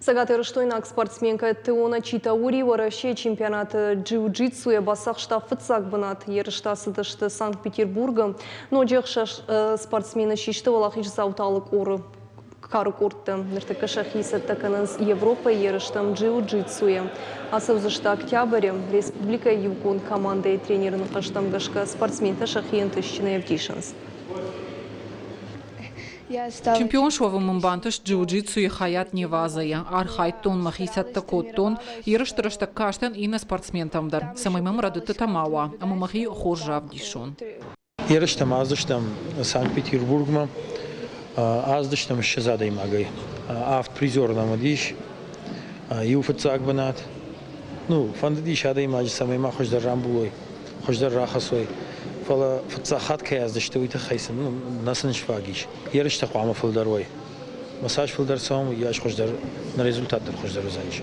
Цӕгатирыстойнаг спортсменкӕ Теона Читаури Уӕрӕсейы чемпионаты джиу-джитсуйӕ бацахста фыццаг бынат. Ерыстӕ цыдысты Санкт-Петербургы. Ноджы ӕхсӕз спортсмены систы уӕлахиздзауты алы къоры кары къордты. Ныртӕккӕ сӕхи цӕттӕ кӕнынц Европӕйы ерыстӕм джиу-джитсуйӕ. Ацӕудзысты октябры. Республикӕйы иугонд командӕйы тренеры ныхӕстӕм гӕсгӕ спортсментӕ сӕхи ӕнтыстджынӕй ӕвдисынц. Чемпион суӕвын мын бантыст джиу-джитсуйы хайад Невазайы. Архайдтон, мӕхи цӕттӕ кодтон. Ерысты рӕстӕг кастӕн иннӕ спортсментӕм дӕр, цӕмӕй мӕм рӕдыдтытӕ ма уа ӕмӕ мӕхи хорз равдисон. Ерыстӕм ацыдыстӕм Санкт-Петербургмӕ. Ацыдыстӕм 20 адӕймагӕй. Авд призер нӕм уыдис. Иу фыццаг бынат. Ну, фӕндыдис адӕймаджы, цӕмӕй ма хуыздӕр рамбулой, хуыздӕр рахӕцой. Фӕлӕ фыццаг хатт кӕй аздысты, уый тыххӕй сын нӕ сын сфаг ис. Ерыстӕ хъуамӕ фылдӕр уой. Мӕ цас фылдӕр цӕуӕм, уыйас хуыздӕр, нӕ результат дӕр хуыздӕр уыдзӕнис.